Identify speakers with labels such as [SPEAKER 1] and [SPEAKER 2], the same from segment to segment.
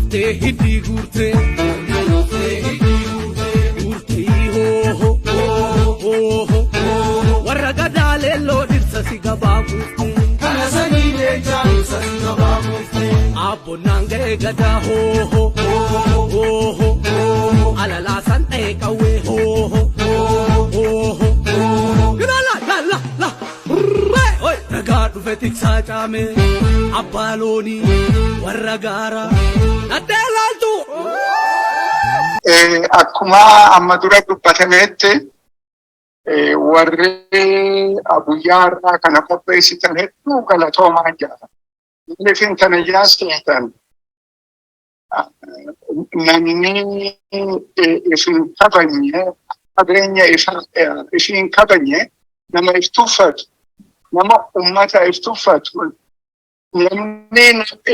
[SPEAKER 1] Dhuftee hidhii guurtee. Guurtee hoo hoo hoo. Warra gadaa leelloo dhirsa si gabaa buuftee.
[SPEAKER 2] Kana sanyii leencaa dhirsa si gabaa buuftee.
[SPEAKER 1] Abboonnaan ga'ee gadaa hoo hoo hoo hoo. Alalaasan ta'e qawwee hoo hoo hoo hoo. La la la la la. Oi ragaa dhufe tiksaa caame abbaa loonii warra gaaraa dhaddee laaltu.
[SPEAKER 3] Akkuma amma dura dubbatametti, warri guyyaa har'aa kana qopheessitan hedduu galatoomaa jira. Maaliif intana jaasiftan? Namni ifin kabajne, qabeenya ifin kabajne, nama if tuffatu, nama ummata if tuffatu, namni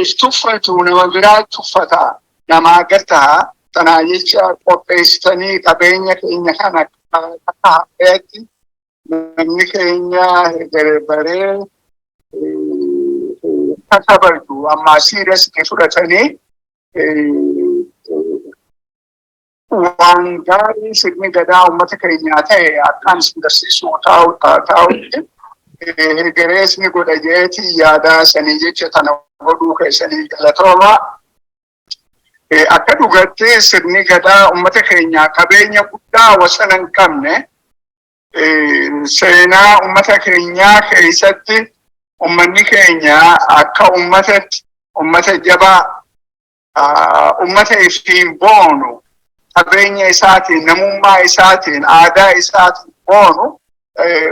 [SPEAKER 3] if tuffatu nama biraa tuffata, namaa gataa. Tanaa jecha qopheessitanii qabeenya keenya kana akka hafeetti namni keenya baree akka kabaju ammaa seriously fudhatanii waan gaarii sirni gadaa uummata keenyaa ta'e akkaan isin barsiisuu taa'utti hegerees ni godha jeeti yaadaa sanii jecha tana godhuu keessanii galatooma. Akka dhugatti sirni gadaa uummata keenyaa qabeenya guddaa wasana hin qabne. Seenaa uummata keenyaa keessatti uummanni keenya akka uummatatti uummata jabaa, uummata ittiin boonu, qabeenya isaatiin, namummaa isaatiin, aadaa isaatiin boonu,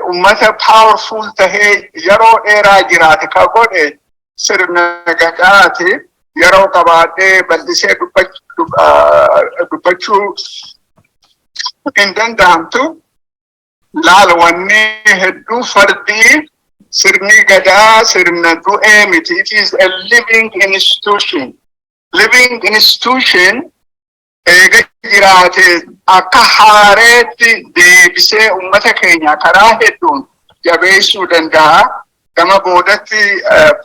[SPEAKER 3] uummata powerful tahee yeroo dheeraa jiraate ka godhe sirna gadaati. Yeroo qabaadhee bal'isee dubbachuu hin danda'amtu. Laal, wanni hedduu fardii sirni gadaa sirna du'ee miti. It is a living institution. Living institution eega jiraate akka haareetti deebisee uummata keenya karaa hedduun jabeessuu danda'a. Gama boodatti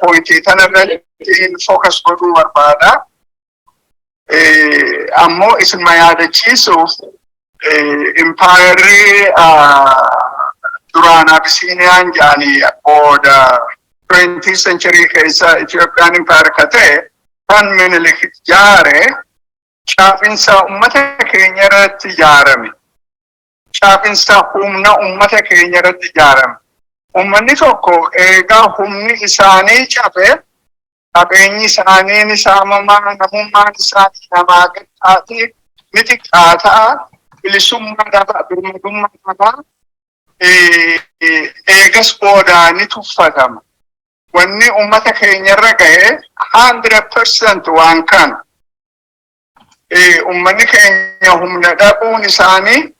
[SPEAKER 3] pointii tanarratti focus godhuu barbaada. Ammoo isinuma yaadachiisuuf, impaayerri duraan Abisiiniyaan jedhanii booda 20th century keessa Itoophiyaan empire ka ta'e kan Minilik ijaare caafinsa uummata keenya irratti ijaarame. Caafinsa humna uummata keenya irratti ijaarame. Uummanni tokko eegaa humni isaanii cabe, qabeenyi isaanii ni saamamaa, namummaan isaanii namaa gadhaati ni xiqqaataa, bilisummaa dhabaa, birmadummaa dhabaa, eegas boodaa ni tuffatama. Wanni uummata keenya irra gahe 100% waan kana. Uummanni keenya humna dhabuun isaanii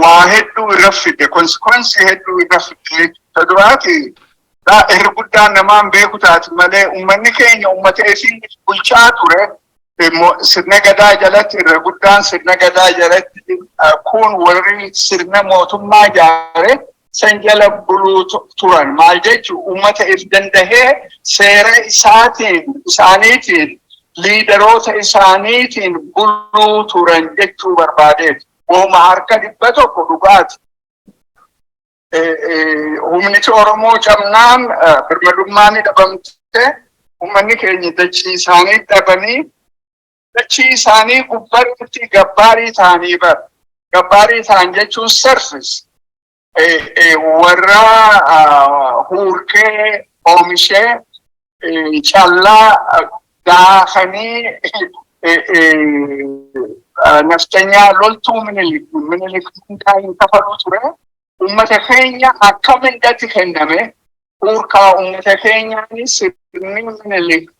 [SPEAKER 3] waa hedduu irra fide, consequence hedduu irra fide. Ta duraati, irri guddaan namaan beeku taati malee, uummanni keenya uummata ifii bulchaa ture sirna gadaa jalatti. Irra guddaan sirna gadaa jalatti kun warri sirna mootummaa ijaare san jala buluu turan. Maal jechu, uummata if dandahee seera isaatiin isaaniitiin leaderoota isaaniitiin buluu turan jechuu barbaadeeti. Wooma harka 100 dhugaati. Humniti Oromoo cabnaan birmadummaan ni dhabamte. Uummanni keenya dachii isaanii dhabanii, dachii isaanii gubbaatti gabbaarii ta'anii bara. Gabbaarii ta'an jechuun serfs. Warra huurkee oomishee callaa daakanii naftanyaa loltuu Minilik hundaa hin kafaluu ture. Uummata keenya akka mindatti kenname. Huurkaa uummata keenyaan sirni Minilik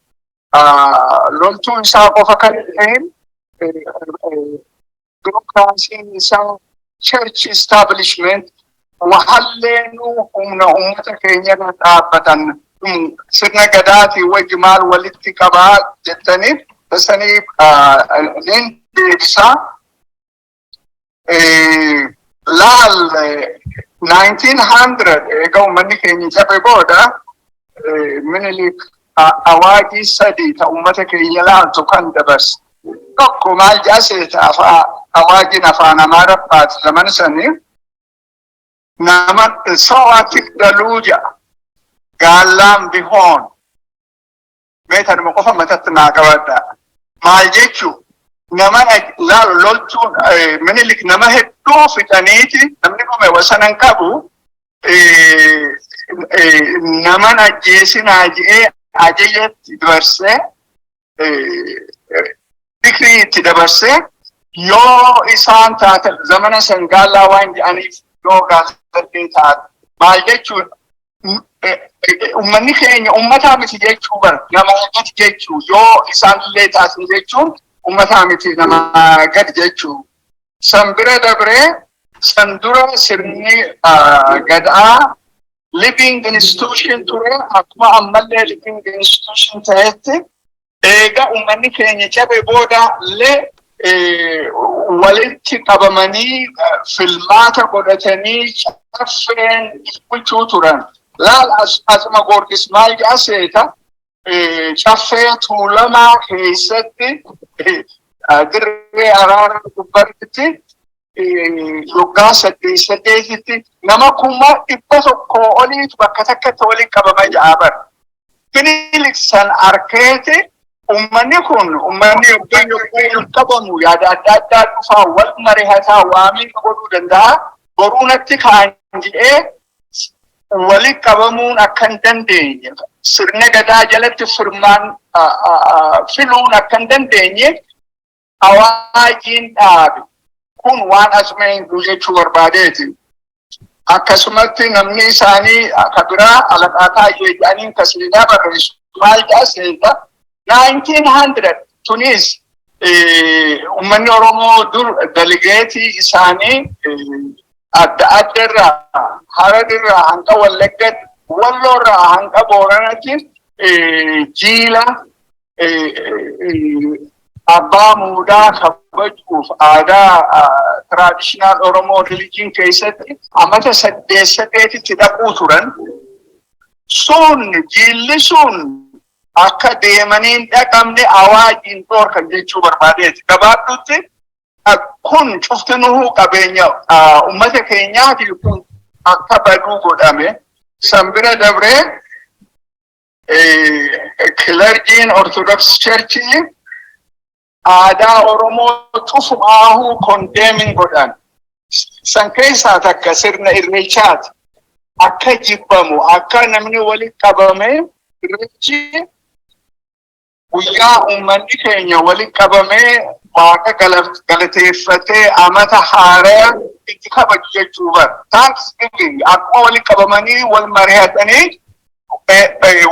[SPEAKER 3] loltuu isaa qofa kan ta'in, biirokiraasiin isaa, church establishment, wahalleenuu humna uummata keenya irra dhaabbatan. Sirna gadaatii wajji maal walitti qabaa jettaniif tasanii nin deebisaa. Laal, 1900 eega uummanni keenya cabe booda Minilik Awaajii sadi ta ummata keenya laaltu kan dabarse. Tokko maal jedha? Awaajiin afaan Amaaraffaati zaman sanii, nama ሰው አትግደሉ jedha. ጋላም ቢሆን. Mee tanuma qofa matatti naa qabadha. Maal jechuu? Nama laalu loltuun Minilik nama hedduu fixaniiti, namni dhume wasanan qabu, naman ajjeesinaa je'ee ajajatti dabarsee, decree itti dabarsee, yoo isaan taatan zamana san gaallaa waan jedhaniif yoo gaazexee taate. Maal jechuun? Ummanni keenya ummataa miti jechuu bara, nama gadi jechuu. Yoo isaan illee taatan jechuun ummataa miti, nama gadi jechuu. San bira dabree, san dura sirni gadaa living institution ture. Akkuma ammallee living institution ta'etti, eega ummanni keenya cabe booda illee walitti qabamanii filmaata godhatanii caffeen bulchuu turan. Laal, asuma Goorgis maal jedha seeta? Caffee Tuulamaa keessatti dirree araaraa gubbaatti waggaa saddeet saddeetitti nama 100,000 oliitu bakka takkatti walitti qabama ja'a bara. Minilik san arkeeti, ummanni kun ummanni yogguu qabamu yaada adda addaa dhufaa, wal mari'ataa, waamii godhuu danda'a. Boruu natti ka'an jedhee walitti qabamuun akka hin dandeenye, sirna gadaa jalatti firmaan filuun akka hin dandeenye awaajiin dhaabe. Kun waan asmeen jechuu barbaadeeti. Akkasumatti namni isaanii akka biraa Alaqaa Taayyee jedhaniin ka seenaa barreessu maal jedha seeta? 1900 tunis uummanni Oromoo dur delegate isaanii adda adda irraa, Harar irraa hanga Wallaggatti, Walloo irraa hanga Booranatti jiila abbaa muudaa kabajuuf aadaa traditional Oromoo religion keessatti amata saddeet saddeetitti dhaquu turan. Sun jiilli sun akka deemanii hin dhaqamne awaajiin dhoorkan jechuu barbaadeeti. Gabaabdutti kun cuftinuhuu qabeenya uummata keenyaati, kun akka baduu godhame. San bira dabree clergyn Orthodox Churchii aadaa Oromoo cufumaahuu condemn godhan. San keessaa takka sirna irreechaati. Akka jibbamu, akka namni walitti qabame, irreechi guyyaa uummanni keenya walitti qabamee waaqa galateeffatee amata haaraa itti kabaju jechuu bara. Thanksgiving akkuma walitti qabamanii wal mari'atanii,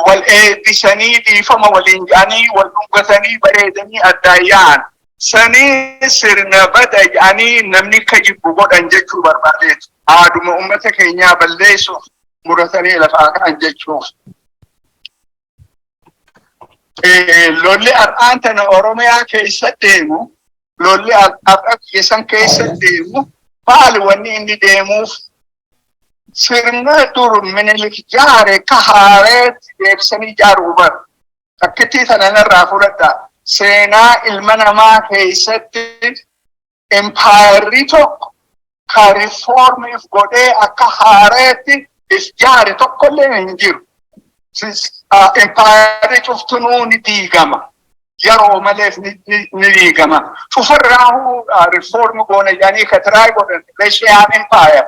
[SPEAKER 3] wal eebbisanii, dhiifama waliin jedhanii, wal dhungatanii, bareedanii addaan yaa'an. Sanii sirna bada jedhanii namni akka jibbu godhan jechuu barbaadeetu. Aaduma uummata keenyaa balleessuuf muratanii lafaa ka'an jechuuf. Lolli har'aan tana Oromiyaa keessa deemu, lolli har'a biyya san keessa deemu, maali wanni inni deemuuf? Sirna dur Minilik jaare ka haareetti deebisanii ijaaruu bara. Takkittii tana narraa fudhadha. Seenaa ilma namaa keessatti empirerri tokko ka reformiif godhee akka haareetti if jaare tokkollee hin jiru. Empirerri cuftunuu ni diigama. Yeroo maleef ni diigama. Cufarraahuu reform goone jedhanii ka try godhan Russian Empire.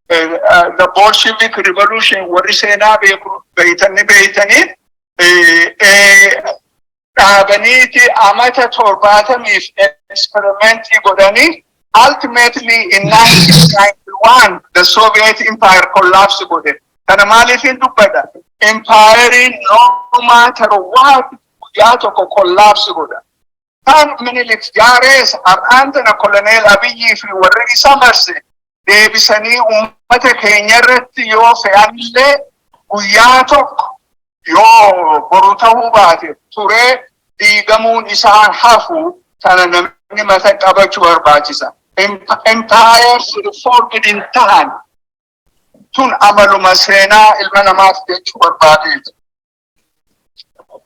[SPEAKER 3] The Bolshevik Revolution, warri seenaa beeku beeytanii beeytanii, dhaabaniiti amata 70f experimentii godhanii, ultimately in 1991 the Soviet Empire collapse godhe. Kana maaliifin dubbadha? Empire no matter what guyyaa tokko collapse godha. Kan Minilik jaarees har'aan tana Koloneel Abiyyii fi warri isa marse deebisanii uummata keenya irratti yoo fe'anillee, guyyaa tokko yoo boru ta'uu baate turee diigamuun isaan hafu. Tana namni mata qabachuu barbaachisa. Empires reformed hin tahan, tun amaluma seenaa ilma namaaf jechuu barbaadeeti.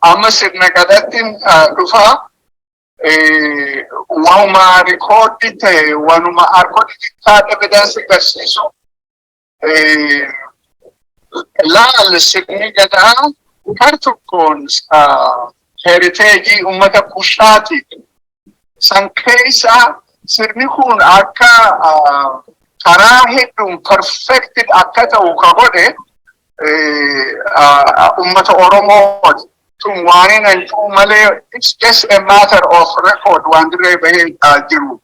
[SPEAKER 3] Amma sirna gadaatti dhufaa, waanuma record ta'e, waanuma archaeological evidence agarsiisu laal. Sirni gadaa kar tokkoon heritage uummata Kushaati. San keessa sirni kun akka karaa hedduun perfected akka ta'u ka godhe uummata Oromooti. Tun waan hin jiru malee, it's just a matter of record, waan dirree bahee jiru.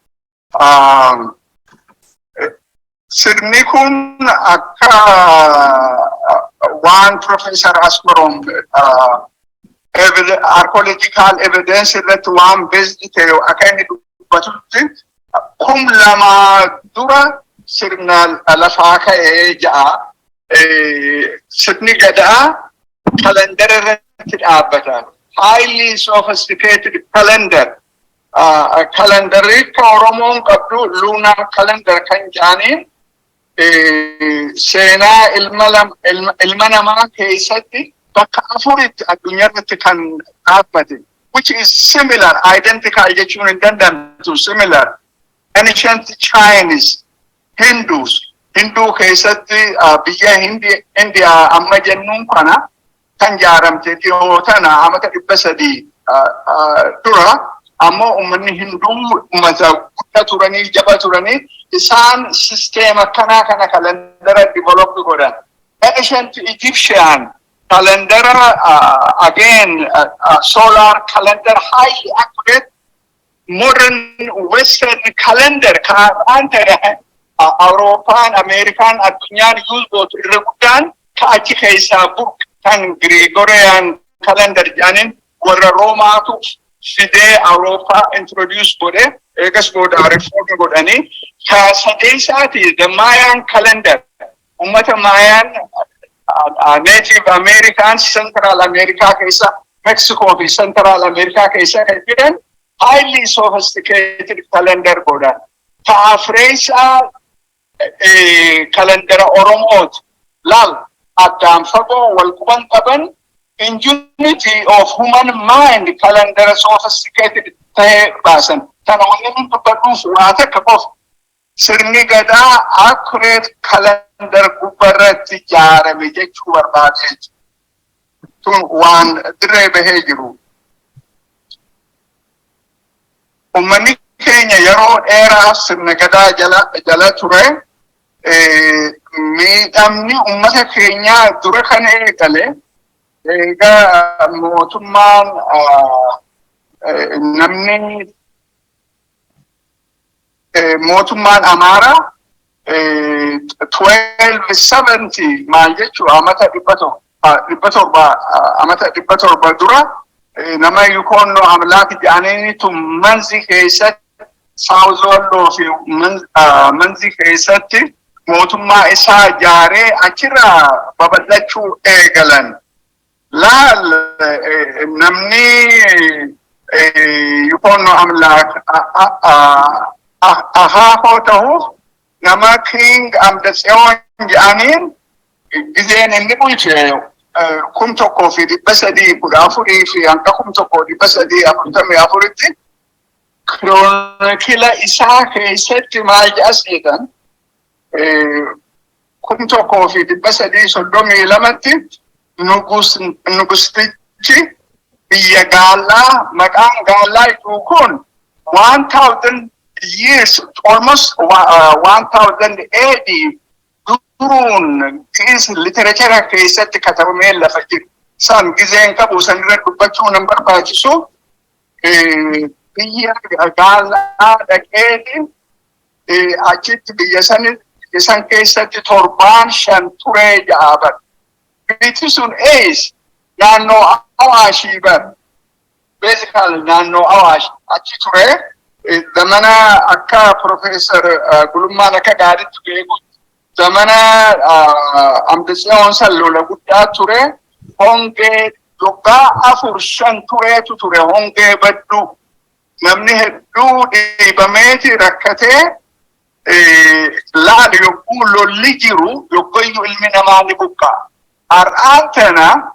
[SPEAKER 3] Sirni kun akka waan Professor Asmaroom archaeological evidence irratti waan based ta'e akka inni dubbatutti, 2000 dura sirna lafaa ka'ee ja'a. Sirni gadaa calendar irratti dhaabbata. Highly sophisticated calendar. Calendarri akka Oromoon qabdu lunar calendar kan jedhaniin, seenaa ilma namaa keessatti bakka afuritti addunyaa irratti kan dhaabbate, which is similar, identical jechuun hin danda'amtu, similar. Ancient Chinese, Hindus, Hinduu keessatti biyya Indiyaa amma jennuun kana kan jaaramte dhiyoo tana, amata 300 dura. Ammoo uummanni Hinduu uummata guddaa turanii, jaba turanii, isaan sisteema kanaa kana calendar develop godhan. Ancient Egyptian calendar, again, solar calendar, highly accurate. Modern Western calendar kan ta'e Awurooppaan, Ameerikaan, addunyaan use gootu irra guddaan ka achi keessaa burq kan Gregorian calendar jedhaniin warra Roomaatu fidee Awurooppaa introduce godhe, eegas booda reform godhanii. Ka sadeessaati the Mayan calendar, ummata Mayan, Native Americans, Central America keessa, Mexico fi Central America keessa kan jiran, highly sophisticated calendar godhan. Ka afreessaa calendar Oromooti. Laal, addaan fagoo wal quban qaban, in unity of human mind calendar sophisticated ta'e baasan. Kana wanni nun dubbadhuuf waa takka qofa. Sirni gadaa accurate calendar gubbarratti ijaarame jechuu barbaadee. Tun waan dirree bahee jiru. Uummanni keenya yeroo dheeraaf sirna gadaa jala ture. Miidhamni uummata keenyaa dura kan eegale egaa mootummaan namni mootummaan Amaaraa 1270, maal jechuu, amata 700, amata 700 dura, nama Yukoonnoo Amlaak jedhaniitu Manzi keessatti, South Walloo fi Manzi keessatti mootummaa isaa ijaaree achirraa babal'achuu eegalan. Laal, namni Yukoonnoo Amlaak ahaahoo ta'uuf nama King Amdatsiyoon jedhaniin, gizeen inni bulche 1314 fi hanga 1344tti, chronicle isaa keessatti maal jedhas jedhan, 1332tti nugustichi biyya Gaallaa, maqaan Gaallaa jedhu kun 1000 years, almost 1000 AD duruun literature keessatti katabamee lafa jiru. San gizeen qabu san irra dubbachuu nan barbaachisu. Biyya Gaallaa dhaqeeti achitti biyya san keessatti torbaan 5 turee ja'aa. Biyyi sun ees naannoo Awaashii bar. Basically naannoo Awaash achi ture. Zamana akka Professor Gulummaan akka gaariitti beeku, zamana Amdasiyoon san lola guddaa ture. Hongee waggaa 4 5 tureetu ture, hongee badduu. Namni hedduu dhiibameeti rakkatee. Laal, yogguu lolli jiru yoggayyuu ilmi namaa ni buqqa'a. Har'aan tana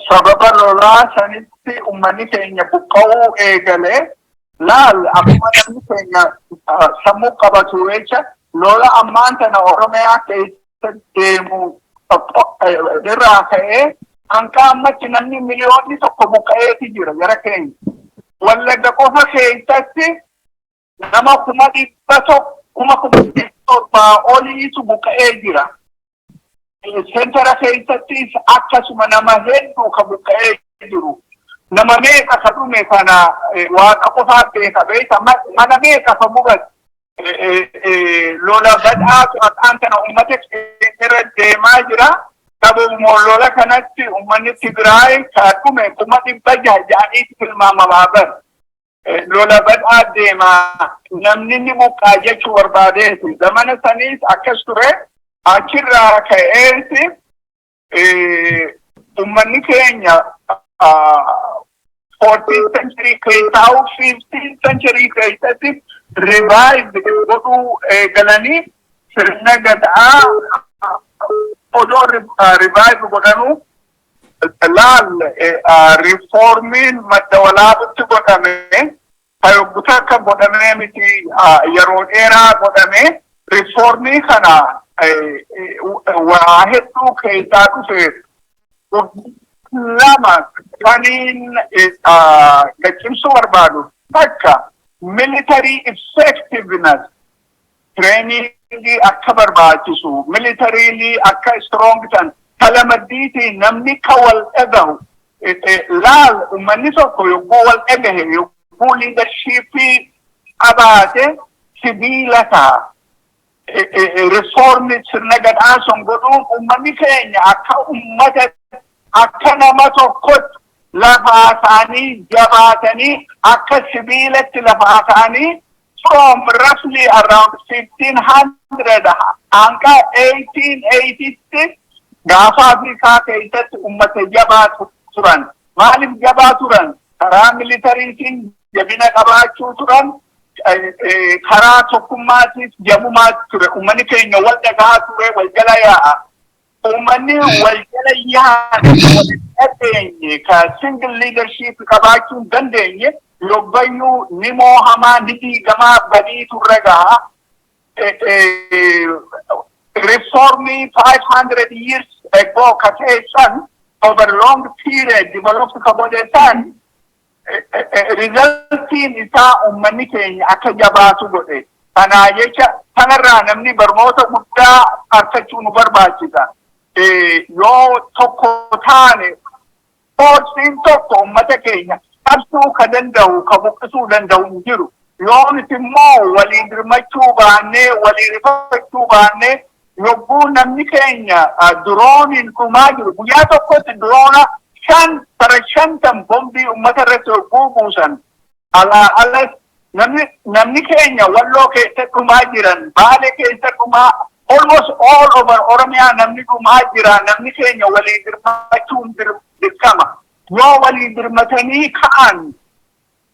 [SPEAKER 3] Sababa lolaa sanitti uummanni keenya buqqa'uu eegalee. Laal, akkuma namni keenya sammuu qabatu jecha, lola ammaan tana Oromiyaa keessa deemu irraa ka'ee hanga ammatti namni 1 miliyoonni buqqa'eeti jira gara keenya. Wallagga qofa keessatti nama 100,000, 700,000 oliitu buqqa'ee jira. Central keessattis akkasuma nama hedduu ka buqqa'ee jiru. Nama meeqa ka dhume kana Waaqa qofaa beeka. Beeka, mana meeqa ka gubate. Lola badhaatu har'aan kana uummata irra deemaa jira. Sababuma lola kanatti uummanni Tigraay ka dhume 600,000 jedhaniiti tilmaamamaa bara. Lola badhaa deemaa, namni ni buqqaa jechuu barbaadeeti. Zamana saniis akkas ture. Achirraa ka'eeti uummanni keenya 14th century keessaa 15th century keessatti revive godhuu eegalanii, sirna gadaa odoo revive godhanuu. Laal, reformiin Madda Walaabutti godhame hayyoota akka godhamee miti, yeroo dheeraa godhame. Reformii kana waa hedduu keessaa dhufe. Lama kaniin gaccimsuu barbaadu, takka military effectiveness trainingii akka barbaachisu, militarily akka strong ta'an. Kalamaddiitiin namni ka wal dhagahu. Laal, uummanni tokko yogguu wal dhagahe, yogguu leadershipii qabaate, sibiila ta'a. Reformi sirna gadaa sun godhuun uummanni keenya akka uummata, akka nama tokkotti lafaa isaanii jabaatanii, akka sibiilatti lafaa isaanii from roughly around 1500 hanga 1880tti gaafa Afrikaa keessatti uummata jabaa turan. Maaliif jabaa turan? Karaa militariitiin jabina qabaachuu turan. Karaa tokkummaatiif jabumaa ture. Uummanni keenya wal dhagaa ture, wal jala yaa'a. Uummanni wal jala yaa'an, wal dhageenye, ka single leadership qabaachuu hin dandeenye, yoggayyuu ni moohamaa, ni diigamaa, badiitu irra gaha. Reformii 500 years ago ka ta'e san, over long period develop ka godhe san, resultiin isaa uummanni keenya akka jabaatu godhe. Kanaa jecha kanarraa namni barnoota guddaa argachuu nu barbaachisa. Yoo tokko taane, forceiin tokko uummata keenya qabsuu ka danda'u, ka buqqisuu danda'u hin jiru. Yoo nuti immoo walii dirmachuu baannee, walii rifachuu baannee, yogguu namni keenya droneiin dhumaa jiru, guyyaa tokkotti drone 5 tara 50 bombii uummata irratti yogguu buusan, alaa alas namni keenya Walloo keessa dhumaa jiran, Baale keessa dhumaa, almost all over Oromiyaa namni dhumaa jira. Namni keenya walii dirmachuun dirqama. Yoo walii dirmatanii ka'an,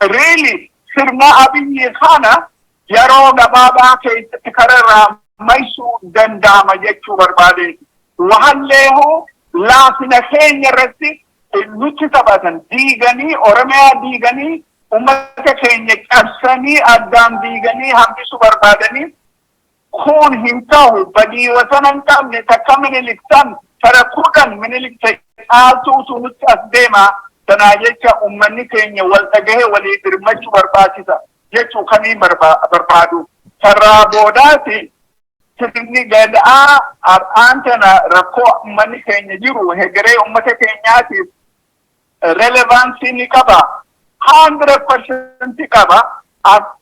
[SPEAKER 3] really sirna Abiyyi kana yeroo gabaabaa keessatti kara irraa maysuu danda'ama jechuu barbaade. Wahallee hoo laafina keenya irratti nutti taphatan, diiganii Oromiyaa, diiganii uummata keenya cabsanii, addaan diiganii hambisuu barbaadanii, kun hin ta'u. Badii wasana hin qabne takka Minilik san tara 10 Minilik caaltuutu nutti as deema. Sanaa jecha uummanni keenya wal dhagahee walii dirmachuu barbaachisa jechuu kamii barbaadu. Sarraa boodaati sirni gadaa har'aan tana rakkoo uummanni keenya jiru, hegeree uummata keenyaatiif relevancy ni qaba. 100% qaba.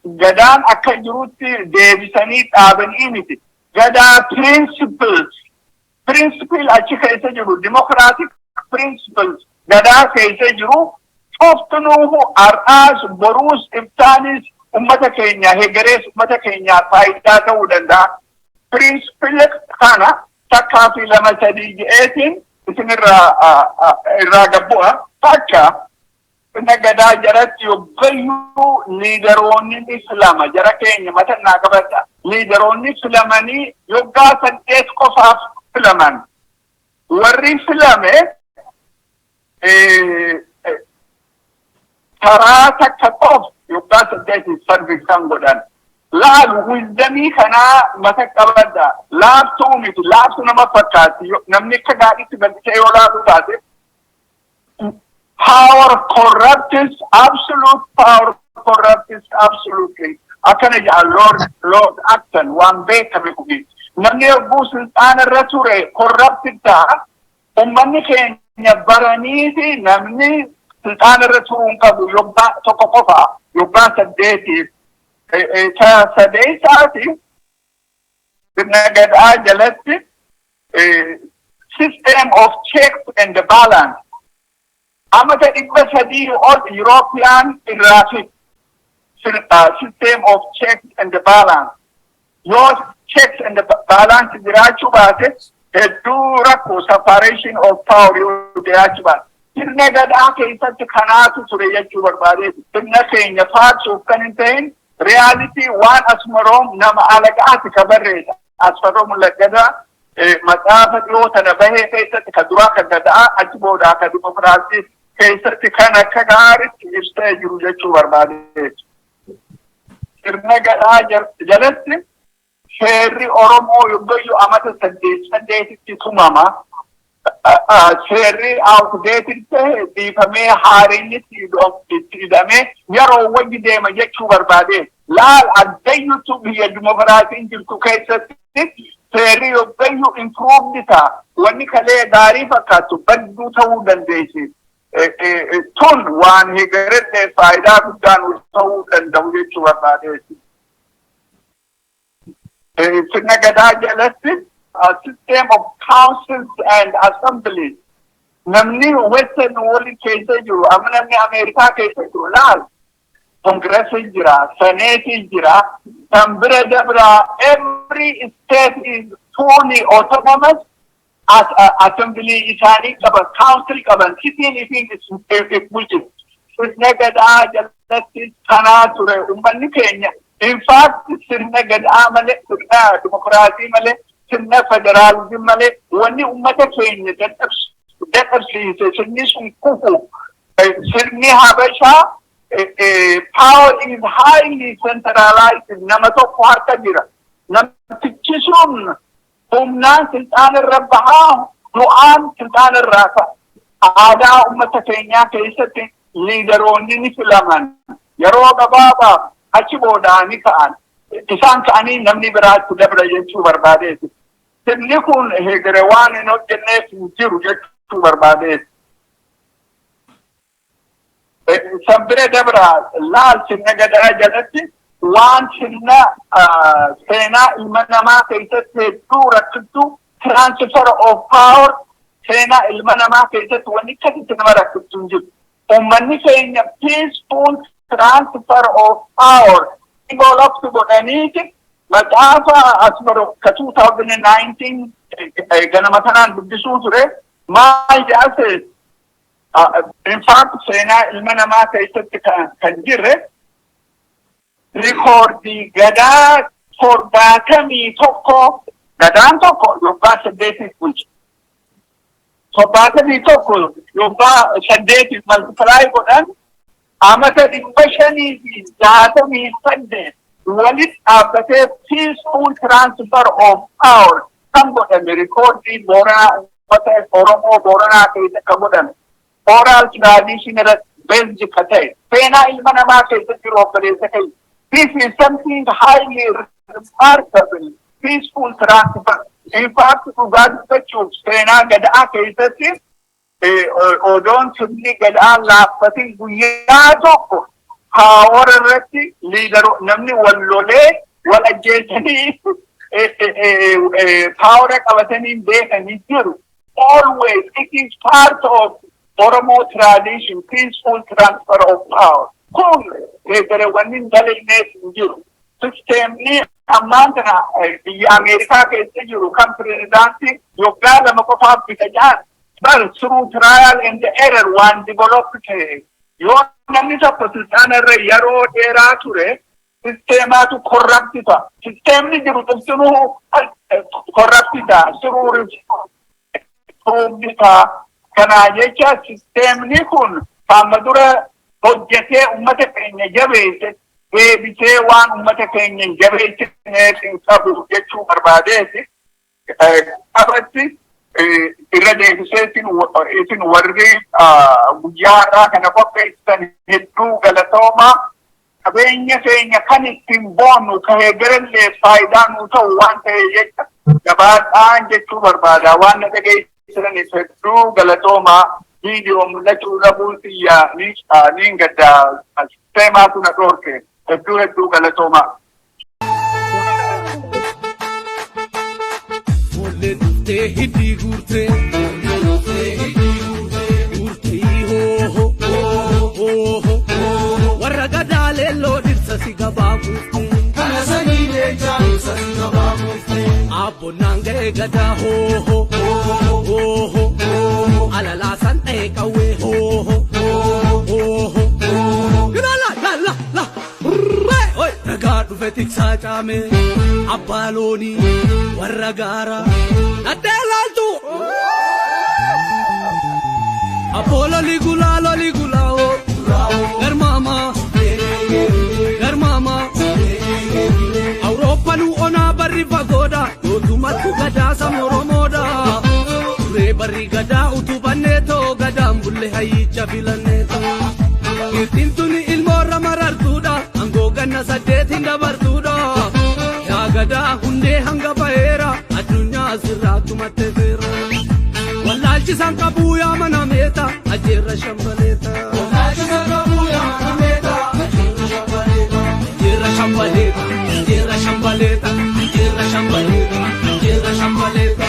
[SPEAKER 3] Gadaan akka jirutti deebisanii dhaabanii miti. Gadaa principles, principle achi keessa jiru, democratic principles gadaa keessa jiru cuftunuuhu har'aas, boruus, iftaanis ummata keenya hegerees ummata keenyaa faayidaa ta'uu danda'a. Principle kana takkaa fi lama sadii je'eetiin isin irraa gabbu'a. Takka, sirna gadaa jalatti yoggayyuu leaderoonni ni filama. Jara keenya, matannaa qabadha. Leaderoonni filamanii yoggaa 8 qofaaf filaman. Warri filame Karaa takka qof yoggaa 8 serve kan godhan. Laalu wisdomii kanaa mata qabadha. Laaftuu miti, laaftuu nama fakkaatti. Namni akka gaariitti bal'isee yoo laalu taate, power corrupts, absolute power corrupts absolutely. Akkana jedha Lord Acton, waan beekame kuni. Namni yogguu sulxaana irra ture corrupted ta'a. Uummanni keenya baraniiti namni sulxaana irra turuu hin qabu, yoggaa tokko qofa, yoggaa 8. Sadeessaati, sirna gadaa jalatti system of checks and balance. Amata 300 ol European irraa fi system of checks and balance. Yoo checks and balance jiraachuu baate, hedduu rakkoo, separation of power yoo jiraachuu baate. Sirna gadaa keessatti kanaatu ture jechuu barbaadeeti. Sirna keenya faarsuuf kan hin ta'in, reality waan Asmaroom, nama alagaati ka barreessa. Asmaroom Laggadaa macaafa dhiyoo tana bahee keessatti, ka duraa kan gadaa, achi boodaa ka dimokiraasii keessatti kan akka gaariitti ibsee jiru jechuu barbaadeeti. Sirna gadaa jalatti seerri Oromoo yoggayyuu amata 8 8tti tumama. Seerri outdated ta'e dhiifamee haarinni itti hidhamee yeroo wajji deema jechuu barbaade. Laal, addayyutu biyya dimokiraasiin jirtu keessatti seerri yoggayyuu improved ta'a. Wanni kalee gaarii fakkaattu badduu ta'uu dandeessi. Tun waan hegerette faayidaa guddaan ta'uu danda'u jechuu barbaadeeti. Sirna gadaa jalatti system of councils and assemblies. Namni Western world keessa jiru, amma namni Ameerikaa keessa jiru, laal, Congress jira, Senate jira, kan bira dabra every state is fully autonomous as assembly isaanii qaban, council qaban, cityin ifiin if bulchitu. Sirna gadaa jalatti kanaa ture uummanni keenya. In fact, sirna gadaa malee, sirna dimokiraasii malee, sirna federaalizimii malee, wanni uummata keenya dadhabsiise sirni sun kufu, sirni Habashaa power is highly centralized, nama tokko harka jira. Namtichi sun humnaan silxaana irra bahaa, du'aan silxaana irraa ka'a. Aadaa uummata keenyaa keessatti leaderoonni ni filaman. Yeroo gabaabaaf, achi boodaa ni ka'an. Isaan ka'anii namni biraatti dabra jechuu barbaadeeti. Sirni kun hegere waan hin hojjenneef hin jiru jechuu barbaadeeti. San bira dabra, laal, sirna gadaa jalatti waan sirna seenaa ilma namaa keessatti hedduu rakkiftu, transfer of power, seenaa ilma namaa keessatti wanni akkasitti nama rakkiftu hin jiru. Uummanni keenya peaceful transfer of power develop godhaniiti macaafa Asmaro ka 2019 ganama kanaan dubbisuu ture. Maal jedhase? In fact, seenaa ilma namaa keessatti kan jirre recordii gadaa 71, gadaan tokko yoggaa 8 bulcha. 71 yoggaa 8 multiply godhan, amata 568 walitti dhaabbatee peaceful transfer of power kan godhame, recordii Booranaa, uummata Oromoo Booranaa keessa kan godhame. Oral tradition irratti based ka ta'e, seenaa ilma namaa keessa jiru, obboleessa keenya. This is something highly remarkable, peaceful transfer. In fact, dhugaa dubbachuuf, seenaa gadaa keessatti odoon sirni gadaa laaffatin guyyaa tokko power irratti leadero namni wal lolee wal ajjeesanii power qabatanii beekanii jiru. Always it is part of Oromo tradition, peaceful transfer of power. Kun wanni hin dalagneef hin jiru. Systemni ammaan kana biyya Ameerikaa keessa jiru kan pirezidaantii yoggaa 2 qofaaf bita jaan bar through trial and error waan develop ta'e. Yoo namni tokko silxaana irra yeroo dheeraa ture, systemaatu corrupt ta'a. Systemni jiru cuftinuu corrupt ta'a. Through ta'a. Kanaa jecha sisteemni kun qaama dura hojjetee uummata keenya jabeesse deebisee waan uummata keenya hin jabeessineef hin qabu jechuu barbaadeeti. Qabatti irra deebisee isin warri guyyaa har'aa kana qopheessitan hedduu galatoomaa. Qabeenya keenya kan ittiin boonnu ka hegerellee faayidaa nuu ta'u waan ta'e jecha gabaadhaan jechuu barbaada. Waan na dhageessisaniif hedduu galatoomaa. Viidiyoo mul'achuu dhabuu xiyyaa niin gaddaa seemaatu na dhoorke. Hedduu hedduu galatoomaa.
[SPEAKER 1] Foollee dhuftee hidhii guurtee. Guurtee hoo hoo hoo. Warra gadaa leelloo dhirsa si gabaa buuftee.
[SPEAKER 2] Kana sanyii leencaa ibsa si gabaa buuftee.
[SPEAKER 1] Abboonnaan ga'ee gadaa hoo hoo hoo hoo. Alalaasan dha'ee qawwee hoo hoo hoo hoo. La la la la. Oi ragaa dhufe tiksaa caame abbaa loonii warra gaara dhaddee laaltu. Abboo loli gulaa loli gulaa oo garmaama garmaama Awurooppaan onaa barri fagoodha yootumatti gadaa sabni Oromoodha. Turee barri gadaa utubannee too gadaan bulle hayyicha filannee too. Giiftiin tuni ilmoorra marartuudha aangoo ganna 8 dabartuudha. Yaa gadaa hundee hanga baheera addunyaa asirraa tumattee seera. Wallaalchisaan qabuu yaa mana meeta ajjeerra shambaleeta.
[SPEAKER 2] Wallaalchisaan qabuu yaa mana meeta ajjeerra shambaleeta.
[SPEAKER 1] Ajjeerra shambaleeta ajjeerra shambaleeta ajjeerra shambaleeta ajjeerra shambaleeta.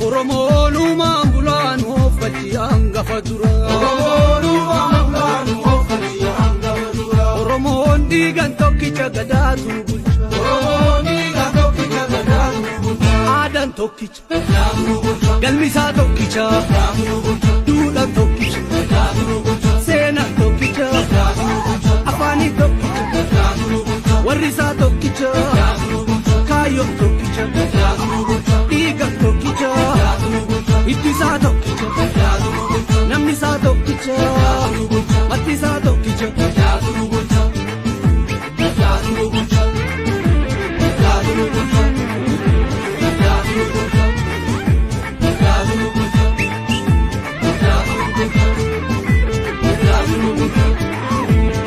[SPEAKER 1] Oromoon uumaan bulaan ooffachi hangafa dura.
[SPEAKER 2] Oromoon uumaan bulaan ooffachi hangafa dura.
[SPEAKER 1] Oromoon dhiigan tokkicha gadaatu bulcha.
[SPEAKER 2] Oromoon dhiigan tokkicha gadaatu bulcha.
[SPEAKER 1] Aadaan tokkicha.
[SPEAKER 2] Gadaatu bulcha.
[SPEAKER 1] Galmi isaa tokkicha.
[SPEAKER 2] Gadaatu bulcha.
[SPEAKER 1] Duudhaan tokkicha.
[SPEAKER 2] Gadaatu bulcha.
[SPEAKER 1] Seenaan tokkicha.
[SPEAKER 2] Gadaatu bulcha.
[SPEAKER 1] Afaanii tokkicha.
[SPEAKER 2] Gadaatu bulcha.
[SPEAKER 1] Warri isaa tokkicha.
[SPEAKER 2] Gadaatu